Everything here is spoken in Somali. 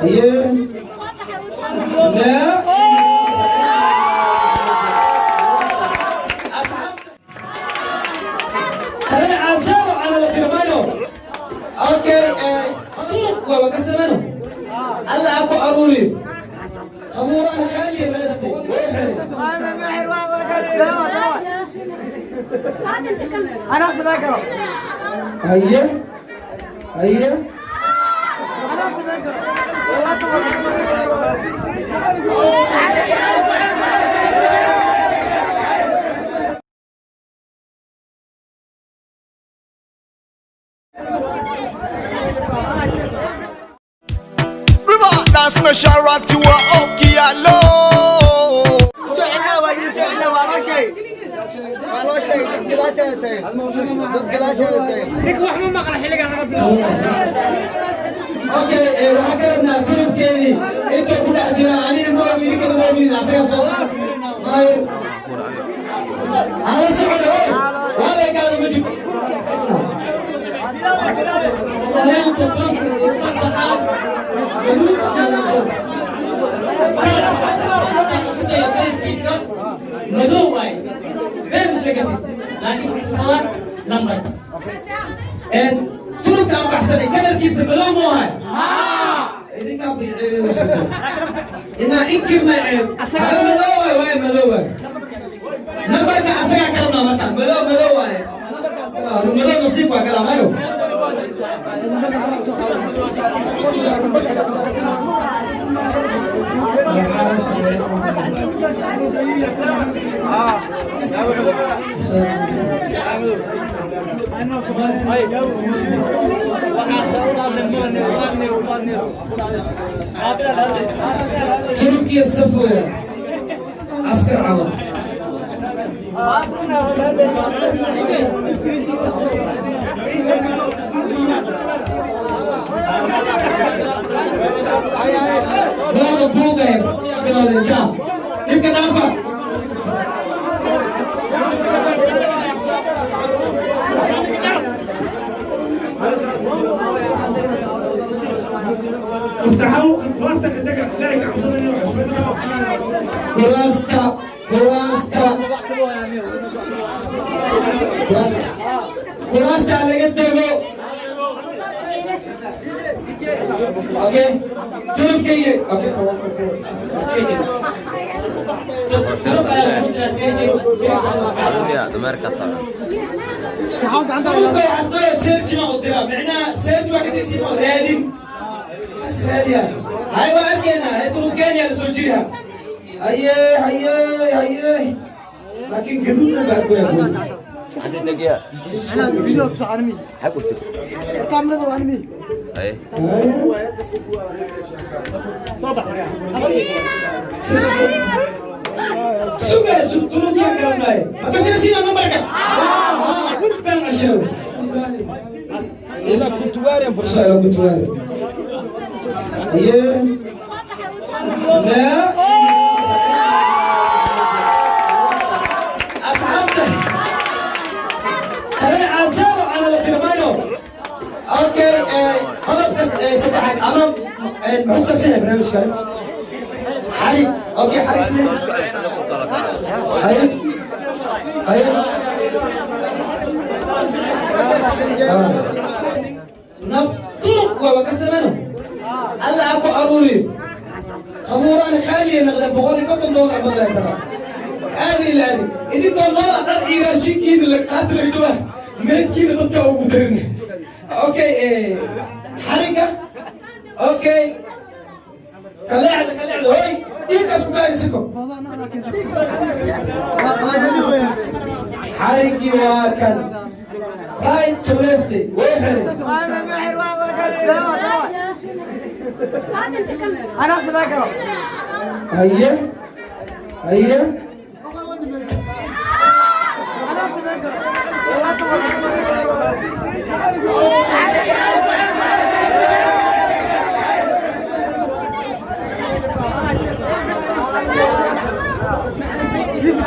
Haye. La. 3-0 على الكرمانو. Okay, طرق وكستمانو. الله اكو عروري. خموران خالية بلدتي. وين؟ انا اقرا. هيا هيا. انا اقرا. River dance special rock to a okay hello. Waa loo sheegay dad gadaasheeda tagay, dad gadaasheeda tagay. Ninka wax ma maqla xilligan laga soo. Okay, waxaan ka rabnaa turubkeedii intuu ku dhex jira. Aniga ma ogi, idinkana ma ogidin. Asaga soo maayo, hala socdo. Oy, waa la ekaada, ma jiro. Dareenka fanka iyo saddexaad gaduud tusaya dareenkiisa madow waay, been ma sheegatid, laakiin waxay lambar Turubka aan baxsanay kalarkiisa madow ma ahay? Idinkaa bay ceebayso inaa inkirna ceeb. Hada madow waay, waay madow waay. Nambarka asagaa ka rabnaa marka. Madow madow waaye nambarka asagaa madow, nasiib waa kala mayo. Turkiya safooya askar camal. Buuga buugay bilowdeen jaam dhibka dhaafa. Kuraasta, kuraasta, kuraasta, kuraasta laga dego. Okay, turubkayga. Okay. Turubka waxaa isdhahaya search ma u diraa, micnaha search waa kasii sii raadin bas raadiya. Hay, waa arkaynaa. Hay, turubkeenya la soo jiriha. Haye haye haye, laakiin gaduudna baa ku yaabooy. Kamerada waa animi. Suga sug, turubkiya kalanay makasii nambarka been cashew ila kuntuwaariyan bursa ila kuntuwaari. Haye. La, asxaabta, 3-0 على الكرمانو. Okay, qodobka saddexaad ama muxuu qabsanaya barnaamijkan? Xarig. Okay, xarig sidee? Haye haye. Nab turuq waa kastamano. Allah ku aruuri. Khamuuraan khaaliya noqdeen, $150 madla tara aadi ila aadi. Idinkoo noola dhar iyo raashinkiina la qaadi laga meedkiina dadka ugu darin. Okay, xariga. Okay, kaleecda, kaleecda, hoy, dhiiggaas ku gaadhisiko. Xarigii waa kan, right to left, way xiray. انا اقرا. Haye haye.